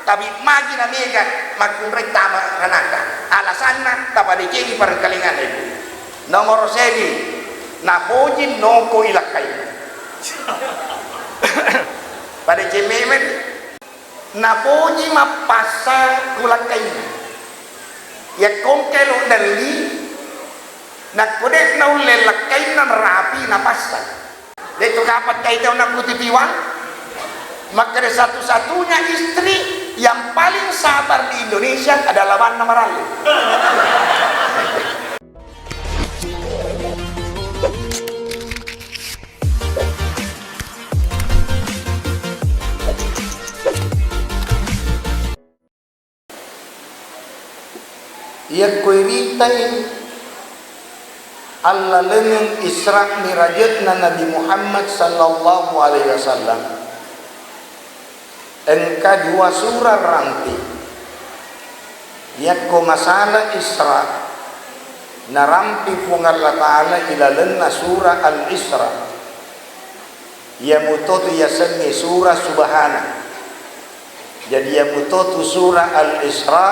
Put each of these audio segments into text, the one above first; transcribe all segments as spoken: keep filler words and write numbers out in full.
Tapi magi na mega makkunrai tama ranaka. Alasanna tapadecengi parengkalinganna ibu. Nomoro seddi, napoji noko ilakkainna. Padeceng memeng, napoji mappassa kulakkainna. Yakko engka elo delli, nakko de naulle lakkainna narapi napassa. De'to kapang taita onna kutitiwang. Makkeda satu-satunya istri yang paling sabar di Indonesia adalah Wanna Maralle. Iyakko iritai allalengeng Isra Miraje'na Nabi Muhammad sallallahu alaihi wasallam, engka dua sura rampe. Iyakko masala Isra, narampe Puang Allah Ta'ala ilalenna sura Al-Isra. Iyamuto tu yasengnge sura Subhana. Jadi, iyamuto tu sura Al-Isra,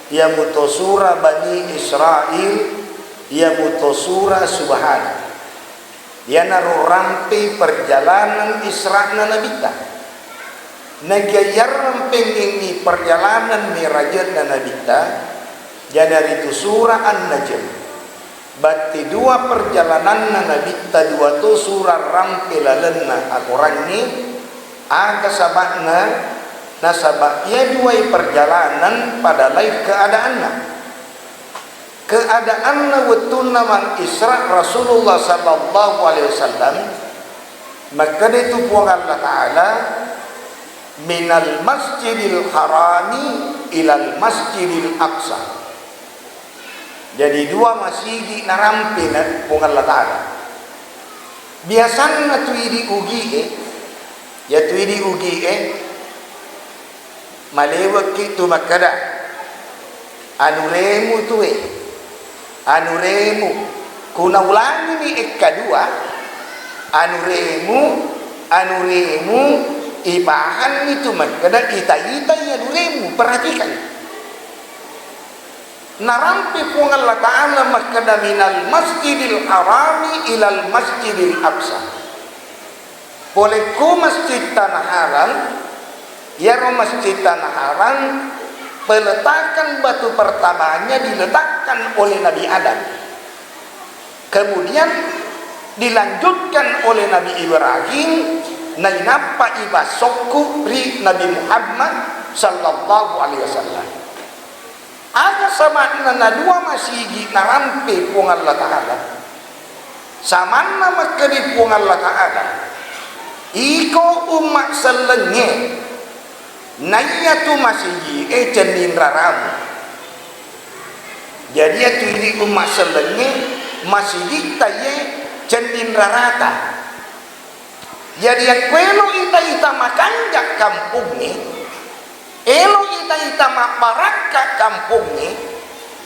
iyamuto sura Bani Israil, iyamuto sura Subhana. Iyanaro rampe perjalanan Isra'na Nabitta. Nakiya yarrampengengngi perjalanan Miraje'na Nabitta, iyanaritu sura An-Najm. Batti dua perjalananna Nabitta dua to sura rampe lalenna akorangnge, aga saba'na? Nasaba iya duae perjalanan pada laing keadaanna. Keadaanna wettunna mang Isra Rasulullah sallallahu alaihi wasallam, makkedatu Puang Allah Ta'ala, "Minal Masjidil Harami ilal Masjidil Aqsa." Jadi, dua masigi narampe na Puang Allah Ta'ala. Biasanna tu idi Ugie, iya tu idi Ugie, malewekki tu makkeda, "Anuremu tue, anuremu." Kunaulangini ekka dua, "Anuremu, anuremu," ipahanni tu makkeda, "Ita-itai anuremu." Perhatikan. Narampe Puang Allah Ta'ala makkeda, "Minal Masjidil Harami ilal Masjidil Aqsa." Pole ko Masjid Tanah Haram, iyaro Masjid Tanah Haram, peletakan batu pertamanya diletakkan oleh Nabi Adam. Kemudian dilanjutkan oleh Nabi Ibrahim, nainappa ipassokku ri Nabi Muhammad sallallahu alaihi wasallam. Aga saba'na nadua masigi narampe Puang Allah Ta'ala? Samanna makkeda Puang Allah Ta'ala, "Iko umma sellengnge, naiyatu masigi'e cenning raramu." Jadi, iyatu idi umma sellengnge, masigitta iye cenning rarata. Jadi, yakko elo ita-ita makanja kampongnge, elo ita-ita mabbarakka kampongnge,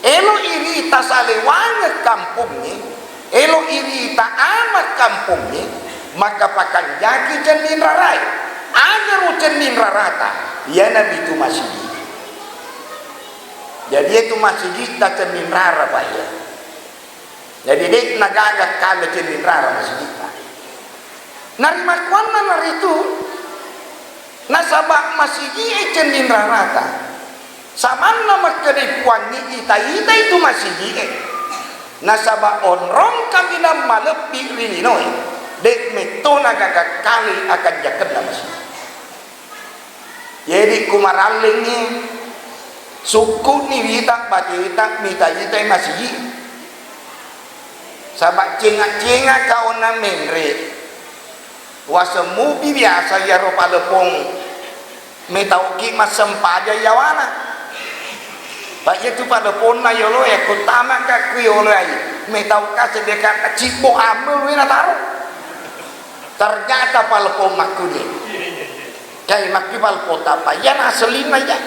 elo irita salewangeng kampongnge, elo irita ama kampongnge, maka pakanjaki cenning rarae. Agaro cenning rarata? Iyanabitu masigi. Jadi, iyatu masigitta cenning rara, Pak, iya. Jadi, de'na gaga kale cenning rara masigitta. Narimakkuannanaritu, nasaba masigi'e cenning rarata. Samanna makkedai Puangnge, ita-itai tu masigi'e. Nasaba onrong kaminang malebbi ri linoe, de' metto nagaga kale akanjakenna masigi. Jadi, ku marallengngi, sukku'ni wita bateta mita-itai masigi. Saba cenga-cenga ka onna menre. Waseng mupi biasa iyaro palepong metauki massempajang yawana. Pa iyatu paleponna yoloe, ko tamaka ku yoloe, metauka seddeka cibbo ambe luena taro. Ternyata palepong makkuni. Kai makki palepong tapa, iyana aselinna iya.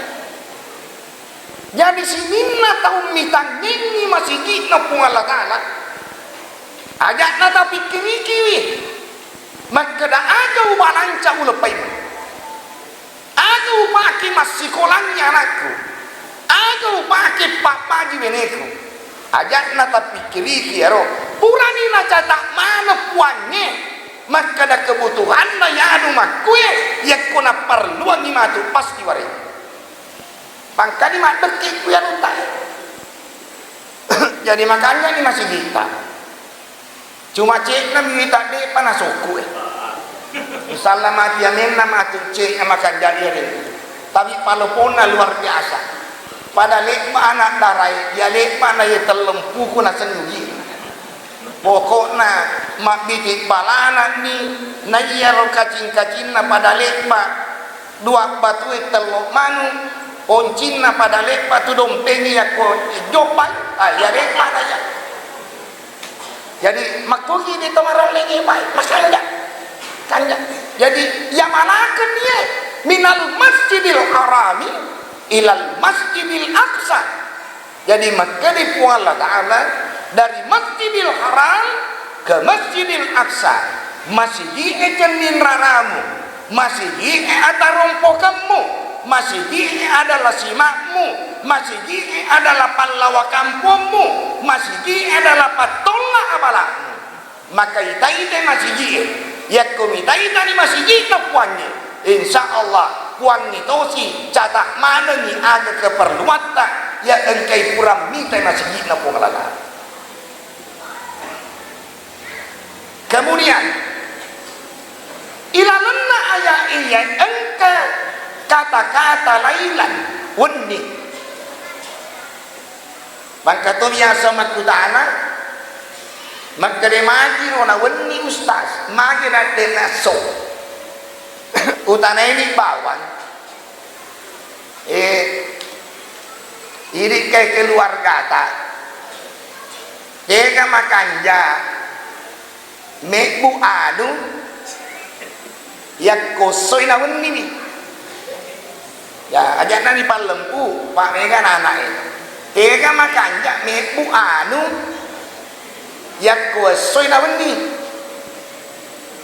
Jadi, sininna tau mitangnginni masigi'na Puang Allah Ta'ala, aja'na tapikkirikiwi, makkeda, aga ubalanca uleppaimu? Aga upake massi anakku, aga upake pappaji beneku? Aja'na tapikkiriki iyaro, purani nacata maneng Puangnge makkeda kebutuhanna iyanu makkue, yakko naparelluangngi matu pasti warega. Mangkani maddekki ku iyanu tae. Jadi makanja ni masigitta. Cuma cekna mi wita de'pa nasokku e. Misalna mati amenna matu cekna makanja iyareng. Tapi paloponna luar biasa. Pada le'ba anak darae, ya le'ba na ye tellempuku nasennugi. Pokokna mabbiti balana ni, na iyaro kacing-kacinna pada le'ba dua batue tello manu, oncinna pada le'ba tu dompengi yakko joppai, ah, ya le'ba na ya. Jadi, makkugi de to marallengngi bae, makanja. Kanja. Jadi, iya manakeng iye minal Masjidil Harami ilal Masjidil Aqsa. Jadi, makkeda Puang Allah Ta'ala, dari Masjidil Haram ke Masjidil Aqsa, masigi'e cenning raramu, masigi'e atarompokemmu, masigi'e adalah sima'mu, masigi'e adalah pallawa kampommu, masigi'e adalah pattolla abala'mu. Maka ita-itai masigi'e. Yakko mita-itani masigi'na Puangnge, insya Allah Puangnge tosi cata manengi aga keperluatta ya engkai pura mitai masigi'na Puang Allah Ta'ala. Kemudian, ilalenna ayat iya engka kata-kata lailan wenni. Mangka to biasa makkutana, makkeda magi ro na wenni Ustaz, magi na de nasso. Utanaini bawang. Eh, idi ke keluargata, tega makanja mebbu anu, yakko essoi nawenniwi. Ya, ajakna ni pallempu, Pak, mega anak e. Tega makanja mebbu anu, yakko essoi nawenni.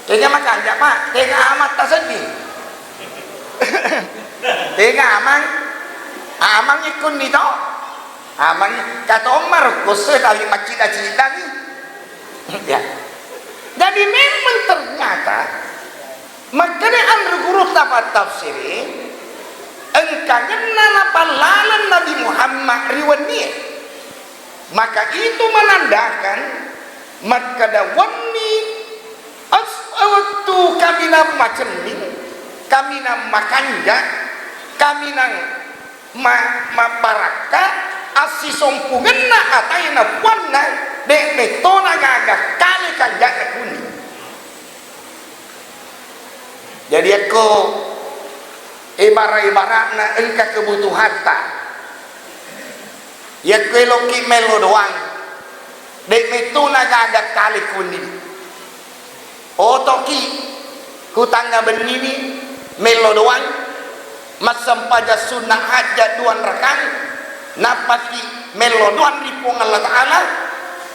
Tega makanja, Pak, tega amang taseddi. Tega amang, amang ikkunni to. Amang katomma rukkusse tapi maccida-cidani. Ya. Jadi memang ternyata makkeda anre gurutta pattafsiri engkangenna napallaleng Nabi Muhammad ri wennie. Maka itu menandakan makkeda wenni es-, wettu kaminang macenning, kaminang makanja, kaminang ma-, mabbarakka, assisompungenna ataena puanna, de' mettona gaga kale kanja'na kunni. Jadi, yakko ibara-ibara'na engka kebutuhatta, yakko eloki mello doang, de' mettona gaga kale kunni. Otoki ku tangnga benniwi mello doang, massempajang sunna hajat duang rakang, nappaki mello doang ri Puang Allah Ta'ala,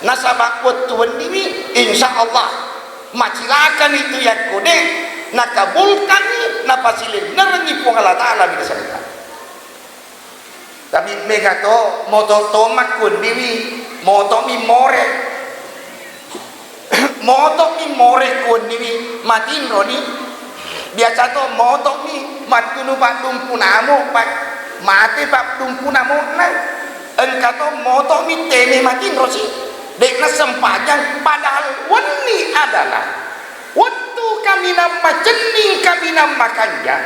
nasaba wettu wenniwi, insya Allah, macilakani tu yakko de' nakabulkanni, napasilennerengngi Puang Allah Ta'ala ri nasabita. Tapi mega to, moto to makkunniwi, moto mi more. Moto mi more kunniwi, matinroni. Biasa to moto mi mattunu paddumpu namo, pa-, mate paddumpu namona. Engka to moto mi teme matinrosi. De' nasempajang, padahal wenni adalah wettu kaminang macenning, kaminang makanja,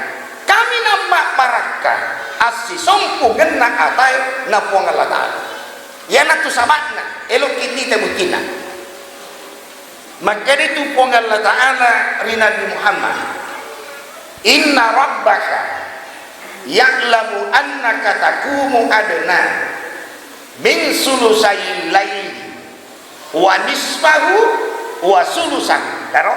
kaminang mabbarakka, assisompungenna atae na Puang Allah Ta'ala. Iyanatu saba'na eloki nita buttina. Makkeda tu Puang Allah Ta'ala ri Nabi Muhammad, "Inna rabbaka ya'lamu annaka taqumu adna min sulusayil laili wa nisfahu wa sulusahu." Daro?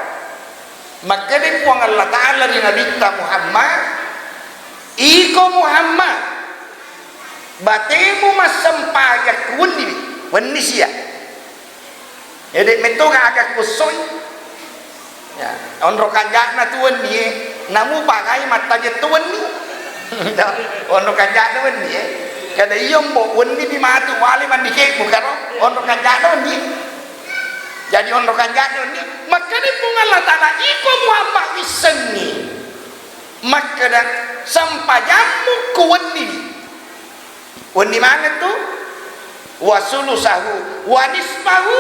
Makkeda Puang Allah Ta'ala ri Nabitta Muhammad, "Iko Muhammad, batemu massempajang wenni, wenni sia. Ede metto gaga kussoi. Ya, onro kanja'na tu wenni, namu pagai mattajeng tu wenni." Onro kanja'na wenni, eh. Kada iya mbo wenni pi matu wale mandi kebbu karo onro kanja'na wenni. Jadi onro kanja'na wenni. Makkeda Puang Allah Ta'ala, iko Muhammad wissengngi. Makkeda sempajammu ko wenni. Wenni maneng tu? Wa sulusahu wa nisfahu.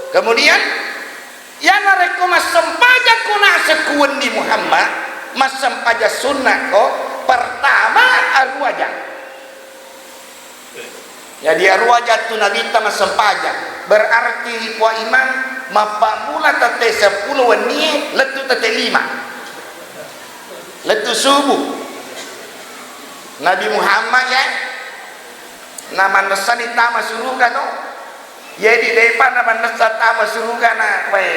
Kemudian, ya narekko massempajang ko naseng ku wenni Muhammad, massempajang sunna ko, pertama aruwa jang. Jadi aruwa jang tu Nabitta massempajang. Berarti Puang Imam, mappammula tette seppulo wennie lettu tette lima. Lettu subuh. Nabi Muhammad ya, namannessani tama suruga no. Jadi depa namannessa tama suruga na, wae,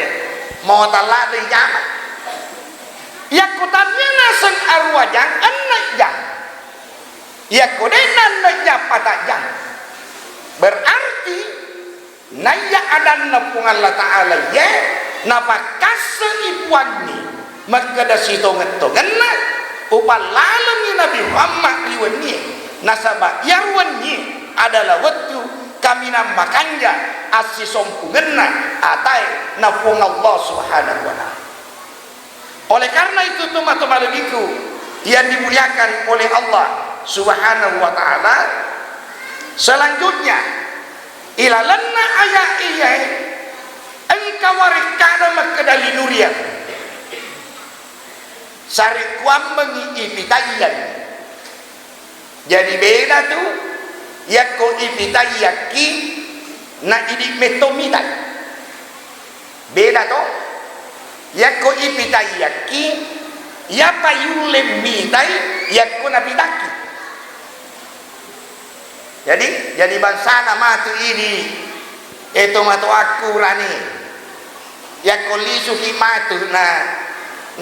mau talade jama. Yakko tania naseng aruwa jang, enneng jang. Yakko de enneng jang, pata jang. Berarti naiya adanna Puang Allah Ta'ala ye, napakkassengi Puangnge makkeda sitongeng-tongenna, upallalengngi Nabi Muhammad ri wennie, nasaba iyaro wennie adalah wettu kaminang makanja assisompungenna atae na Puang Allah Subhanahu wa Ta'ala. Oleh karena itu, tomatoa malebbiku yang dimuliakan oleh Allah Subhanahu wa Ta'ala, selanjutnya, ilalenna ayat iyae engka warekkada makkeda linuriang. Sarekkuammengngi ipitaiyang. Jadi beda tu, yakko ipitaiyakki na idi metto mitai. Beda to? Yakko ipitaiyakki, iyapa yulle mitai yakko napitakki. Jadi, jadi bangsana matu idi, eh, tomatoakku rani. Yakko lisuki matu na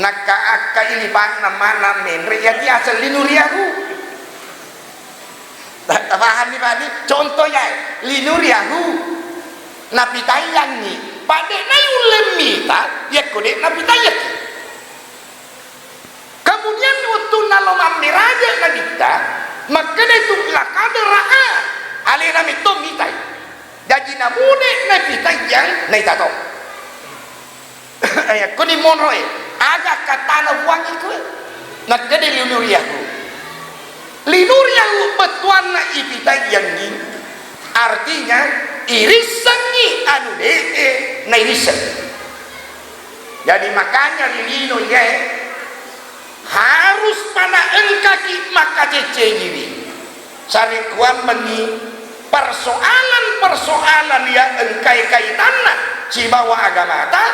nakka-akka ilipakna manna menre, yati aseng linuriahu. Ta-, tapahanni, Pak, ni? Contohnya, linuriahu napitaiyangngi, Pak, de nayulle mita yakko de napitaiyakki. Kemudian wettunna lo mammiraja Nabitta, makkeda tu, "Laqad ra'a," alena metto mitai. Jaji namude napitaiyang naita to. Yakkuni monroe, aga kattana Puang ikoe? Nakkeda linuriahu. Linuriahu bettuanna ipitaiyangngi, artinya irissengngi anu de'e nairisseng. Jadi makanya ri lino iyae harus pada engkaki makkaceccengiwi. Sarekkuammengngi persoalan-persoalan yang engkae kaitanna sibawa agamata,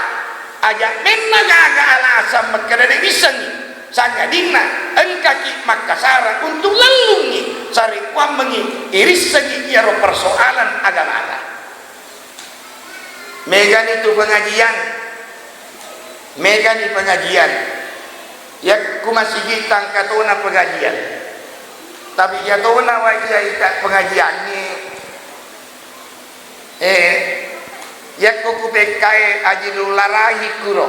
aja menna gaga alasan makkeda de wissengngi. Sangadinna engkaki makkasara untuk lellungngi, sarekkuammengngi irissengngi iyaro persoalan agamata. Megani tu pengajian, megani pengajian. Yakku masigi tangkatona pengajian. Tapi iyatona wajia ita pengajianni. Eh, yakko kupekkae Aji Dullarahi kuro.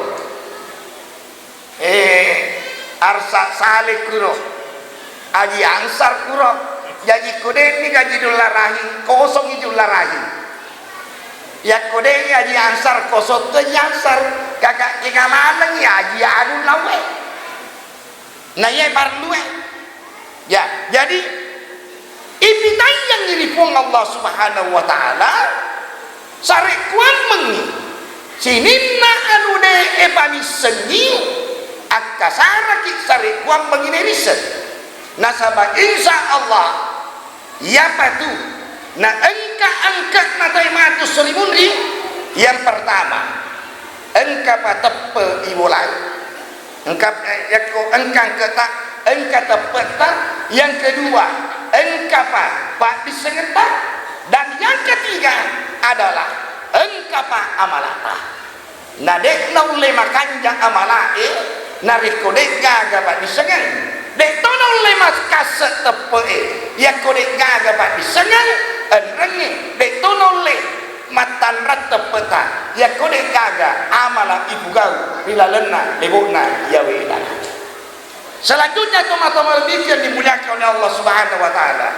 Eh, Arsa Saleh kuro, Aji Ansar kuro. Jaji ko de'ni Aji Dullarahi, kosongi Dullarahi. Yakko de'ni Aji Ansar, kosong tu Aji Ansar. Kaka kenga manengngi Aji Anu nawe. Na iye parlue. Ya, jadi ipitaiyangngi ri Puang Allah Subhanahu wa Ta'ala, sarekkuammengngi sininna anu de'e pamissengngi, akkasaraki sarekkuammengngi nairisseng. Nasaba insya Allah, iyapatu na engka angke'na tai matu serimunri, yang pertama, engka pateppe i bolai. Engka, eh, yakko engka angke'ta, engka teppe'ta, yang kedua, engkapa paddissengetta, dan yang ketiga adalah engkapa amalata. Na de naulle makanja amalae narekko de gaga paddissengeng. De to naulle makkasse teppe'e yakko de gaga paddissengeng, enrengnge de to naulle mattanrang teppe'ta yakko de gaga amala ipugau ri lalenna lebo'na iyawe dana. Selanjutnya, tomatoa berpikir yang dimuliakan oleh Allah Subhanahu wa Ta'ala,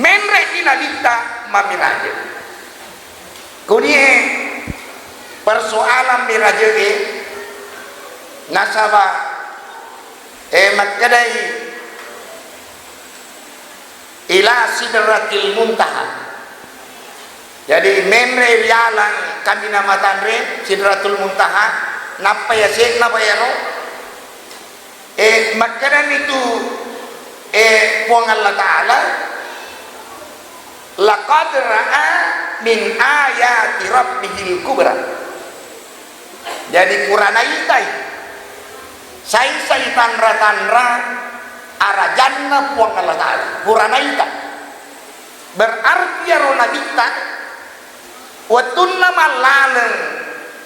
menre'ni Nabitta mammiraje. Kunie persoalan miraje'e, nasaba, eh, makkedai ila Sidratil Muntaha. Jadi, menre rialang kaminang matanre Sidratul Muntaha, nappa yase'na pa iyaro. Eh, makkedani tu, eh, Puang Allah Ta'ala, "Laqad ra'a min ayati rabbihil kubra." Jadi, pura naitai, saisai tanra-tanra arajanna Puang Allah Ta'ala, pura naita. Berarti iyaro Nabitta wettunna mallaleng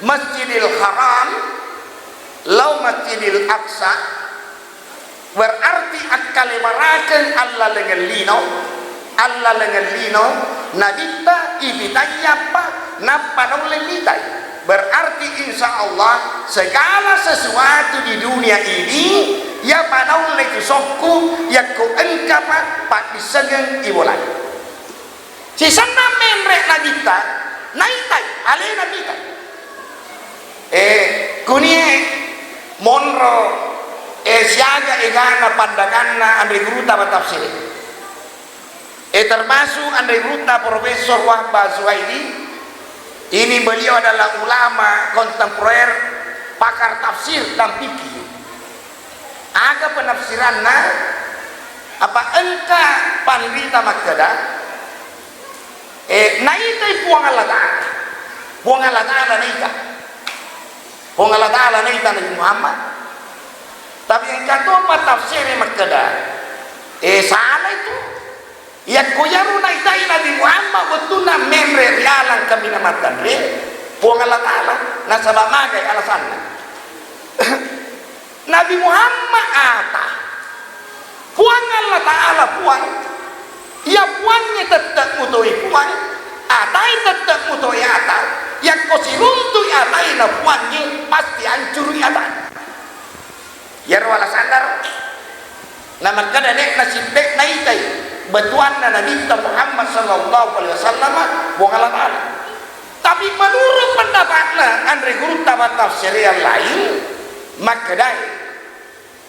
Masjidil Haram lao Masjidil Aqsa, berarti akkalebarakeng allalengeng lino, allalengeng lino Nabitta ipitaiappa nappa naulle mitai. Berarti, insya Allah, segala sesuatu di dunia ini, iyapa naulle kusokku, yakko engkapa paddissengeng ibolai. Sisenna menre Nabitta, naitai, alena mitai. Eh, kunie monro, eh, siaga egana pandanganna anre guruta matafsir. Eh, termasuk anre guruta Profesor Wahbah Zuhaili, ini beliau adalah ulama kontemporer, pakar tafsir dan fikih. Aga penafsiranna? Apa engka panrita makkeda, eh, naitai Puang Allah Ta'ala. Puang Allah Ta'ala naita. Puang Allah Ta'ala naita Nabi Muhammad. Tapi engka topa tafsir makkeda, eh, salah itu. Yakko iyaro naitai Nabi Muhammad wettunna menre rialang kaminang matanre, Puang Allah Ta'ala, nasaba magai alasanna. Nabi Muhammad ata. Puang Allah Ta'ala Puang. Iya Puangnge tette mutoi Puang. Atai tette mutoi ata. Yakko siruntui ataina Puangnge, pasti ancurui ata. Iyaro alasanna ro. Namakkeda de'na sibbe naitai bettuanna Nabitta Muhammad sallallahu alaihi wasallam Puang Allah Ta'ala. Tapi menurut pendapatna anre gurutta mattafsir yang lain, makkedai,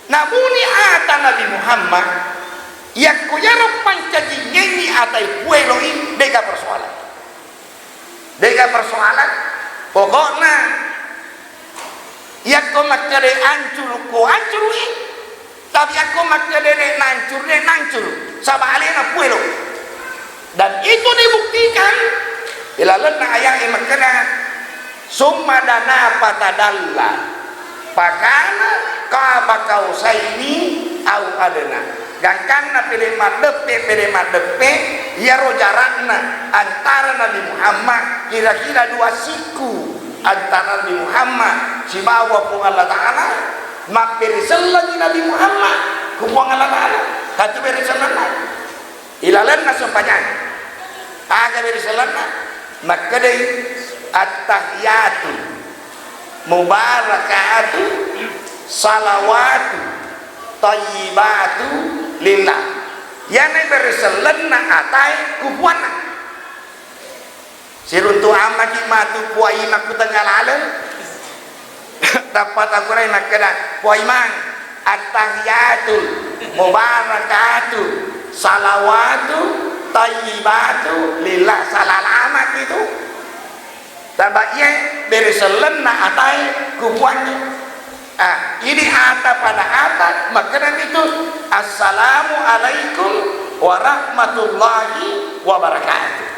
namuni ata Nabi Muhammad, yakko iyaro pancajingengngi atai pueloi, de'ga persoalan. De'ga persoalan. Pokokna, yakko makkeda ancuru, ko ancurui. Tapi yakko makkeda de' nancuru, de' nancuru. Saba alena puelo. Dan itu dibuktikan ilalenna ayat e makkeda, "Summa dana fatadalla, fakana qaba qausaini au adna." Gangkanna pede maddeppe, pede maddeppe, iyaro jarakna antara Nabi Muhammad kira-kira dua siku, antara Nabi Muhammad sibawa Puang Allah Ta'ala. Mabbere sellengngi Nabi Muhammad ku Puang Allah Ta'ala. Katu bere sellenna. Ilalenna sempajang. Aga bere sellenna? Makkedai, "Attahiyatu mubarakatu salawatu tayyibatu lillah." Iyana bere sellenna atae ku Puanna. Siruntu ammaki matu Puai makkutengnga laleng. Tappa takurai makkeda, "Puai mang, attahiyatul mubarakatu salawatu tayyibatu lillah." Salalama itu. Taba iye bere sellenna atae ku Puangnge. Ah, ini ata pada ata, makkeda itu, "Assalamu alaikum warahmatullahi wabarakatuh."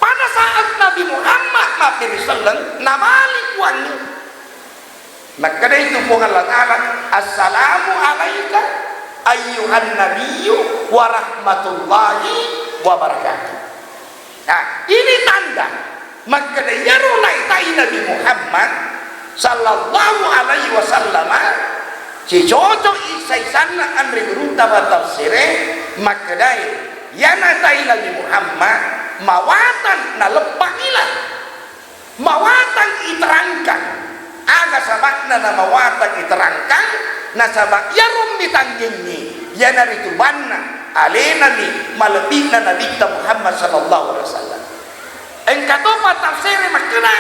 Pada saat Nabi Muhammad mabbere selleng, namali Puangnge. Makkeda itu Puang Allah Ta'ala, "Assalamu alaika ayyuhan nabiyyu warahmatullahi wabarakatuh." Nah, ini tanda makkeda iyaro naitai Nabi Muhammad sallallahu alaihi wasallam, sicoco'i saisanna anre gurutta mattafsire, makkedai, iyana tai Nabi Muhammad mawatang naleppa ila. Mawatang iterangkan. Aga saba'na namawatang iterangkang? Nasaba' iyaro mitanggengngi, iyanaritu banna, alenami, malebbi'na Nabitta Muhammad sallallahu alaihi wasallam. Engka topa tafsere makkeda,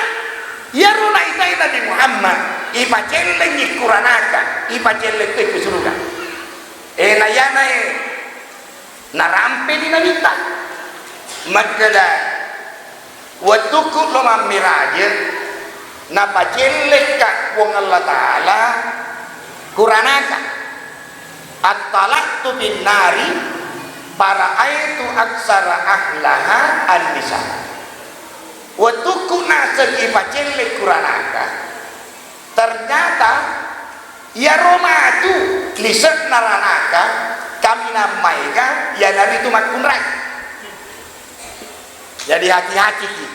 iyaro naitai Nabi Muhammad, ipacellengngi kuranaka, ipacelleng toi ku suruga. E, na iyanae narampeni Nabitta. Makkeda, wettukku lo mammiraje, napacellekka Puang Allah Ta'ala kuranaka. Attala'tu finnari, fara'aitu aksara ahlaha an-nisa. Wettukku naseng ipacelle kuranaka, ternyata iyaro matu lise'na ranaka kaminang maega iyanaritu makkunrai. Jadi hati-hatiki.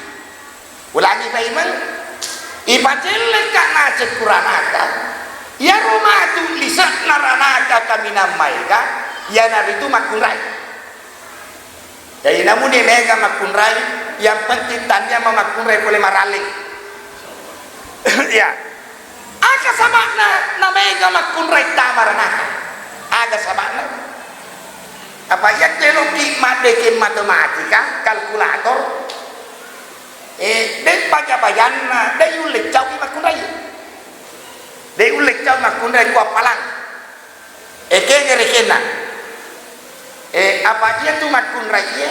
Ulangi paimeng, ipacellekka naseng kuranaka, iyaro matu lise'na ranaka kaminang maega, iyanaritu makkunrai. Jadi namuni mega makkunrai, yang penting tannia ma makkunrai pole maralleng. Ya. Aga saba'na namega makkunrai tama ranaka? Aga saba'na? Apa iya teloki maddekeng matematika, kalkulator? Eh, de' baja-bajanna, de' yulle cau'i makkunrai. De' yulle cau'i makkunrai ku appalang. Eh, kege rekenna. Eh, apa iya tu makkunrai?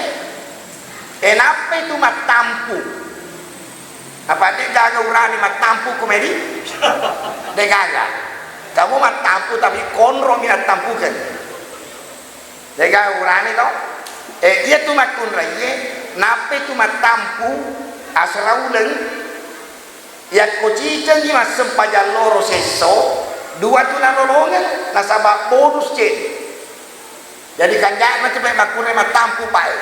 Eh, nappa itu mattampu? Apa de' gaga urane mattampu komedi? De' gaga. Kamu mattampu tapi konro mi nattampukeng. De'ga urane to? Eh, iya tu makkunraie, nappai tu mattampu asera uleng, yakko cicengngi massempajang loro sesso, dua tu nalolongeng, nasaba bonus cedde. Jadi kanja'na tu pai makkunrai mattampu pae.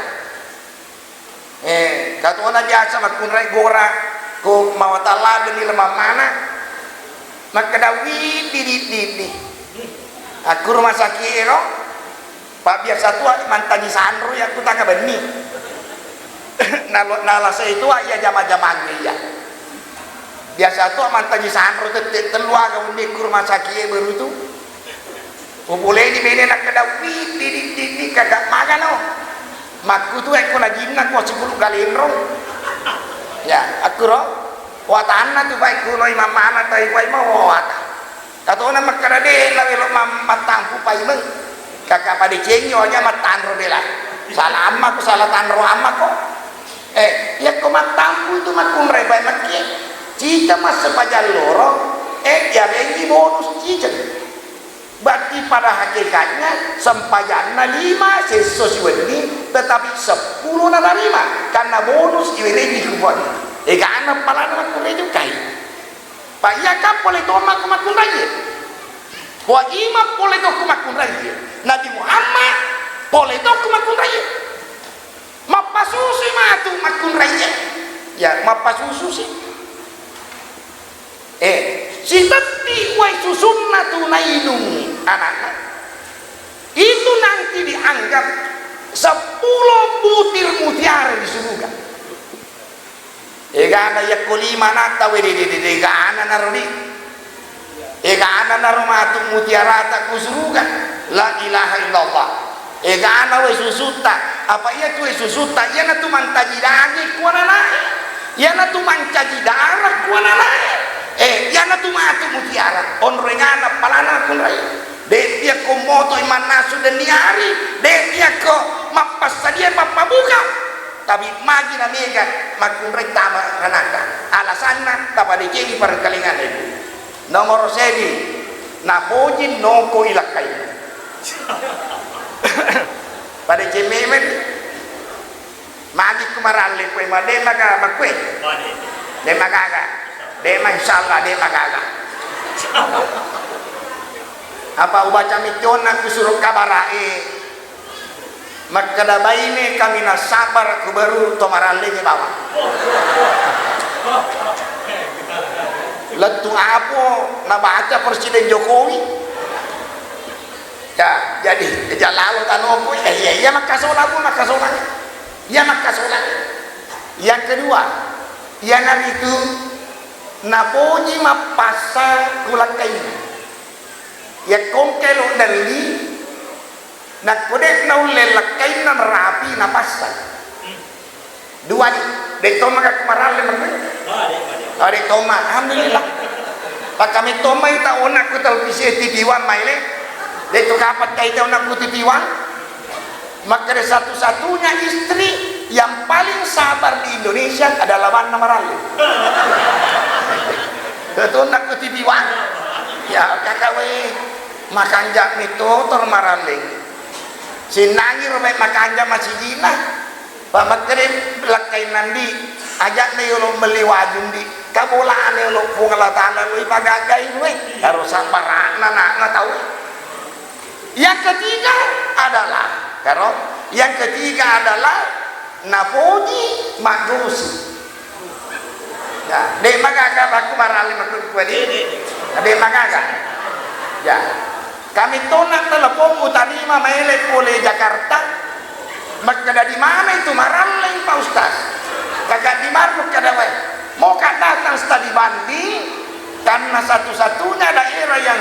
Eh, katona biasa makkunrai gora ko mawatang ladde ni lemammana. Makkeda, "Widdi, di, di, di." Aku rumah sakit ero, Pak, biasa tua mantaji sanro ya, aku tangga benni. Nalo, nalasa itu iya jama-jamang iya. Biasa tua mantaji sanro tette tellu aga undi ku rumah sakit baru tu. Upoleni bene nakkeda, "Wih, didi, didi, kagak magano." Makkutu ekko najinna ko sipulu galenrong. Ya, akkuro. Watanna tu baik kuno imam mana tai wai mau wata. Katona makkeda de la welo mam-, mattampu paimeng. Kakak pada cengi aja mattanro bela. Salah amma ko, salah tanro amma ko. Eh, yakko mattampu tu makkunrai bai makkie. Cita massepajang loro, eh, yarengi bonus ciceng. Berarti pada hakikatnya sempajanna lima sesso siwenni, tetapi seppulo natarima karena bonus iwerengi kubuang. Egana palana makkunrai jukai. Pa iya ka pole tomma ku makkunrai. Wa imam pole to ku makkunrai. Nabi Muhammad pole to ku makkunrai. Mappasusui matu makkunraie. Ya, mappasusu si. Eh, sitetti wai susunna tu nainung anakna. Itu nanti dianggap sepuluh butir mutiara di surga. Egana yakko lima natta, wede, de, de, de, egana naro di. Egana naro matu mutiarata ku suruga. La ilaha illallah. Egana wae susutta. Apa iya tu wae susutta? Iyana tu mancaji daging kuananae. Iyana tu mancaji darah kuananae. Eh, iyana tu matu mutiara. Onrengana palana kunrai. De' iyakko motoi mannasu denniari, de' iyakko mappassadia mappabuka. Tapi magi na mega makkunrai tama ranaka. Alasanna tapadecengi parengkalinganna ibu. Nomoro seddi, napoji noko ilakkai. Padeceng memeng. Magi ku maralle kue, ma de' maga makkue. De' magaga. De' ma insyaallah de' magaga. Apa ubaca miconna ku suro kabarae. Makkeda baine kami nasabara ku baru to maralle ni bawang. Lettu apo nabaca Presiden Jokowi. Ya, jadi, ja lalo tanoku, ya, iya, iya, makkasola, Bu, makkasola. Iya, makkasola. Yang kedua, iyanaritu Napoji mappassa ku lakkainna. Yakko engka elo delli, nakko de' naulle lakkainna, narapi napassa. Dua di, de' tomma ka ku maralle mangke. Oh, de' tomma. Alhamdulillah. Pakame tomma ita ona ku televisi, T V One maile. De' to kapang kaita ona ku T V One. Makkeda satu-satunya istri yang paling sabar di Indonesia adalah Wanna Maralle. Tetonna ku T V One. Ya, kaka we, makanja' mi totor maralle. Sinnangi ro me makanja' masijina. Pa makkeda lakkainna ndi, aja'na yolo melli wajung ndi. Kabolana yolo Puang Allah Taala lo ipagagai we. Harus sabarana na, na tau. Yang ketiga adalah, karo, yang ketiga adalah napoji maggosi. Ya, de' magaga bakku maralle makku kue di. De' magaga. Ya. Kami tona telepon utarima maele pole Jakarta. Makkeda, "Di mana itu maralle, Pak Ustaz?" Kaka di Marruk kada we. Mau ka datang studi banding karena satu-satunya daerah yang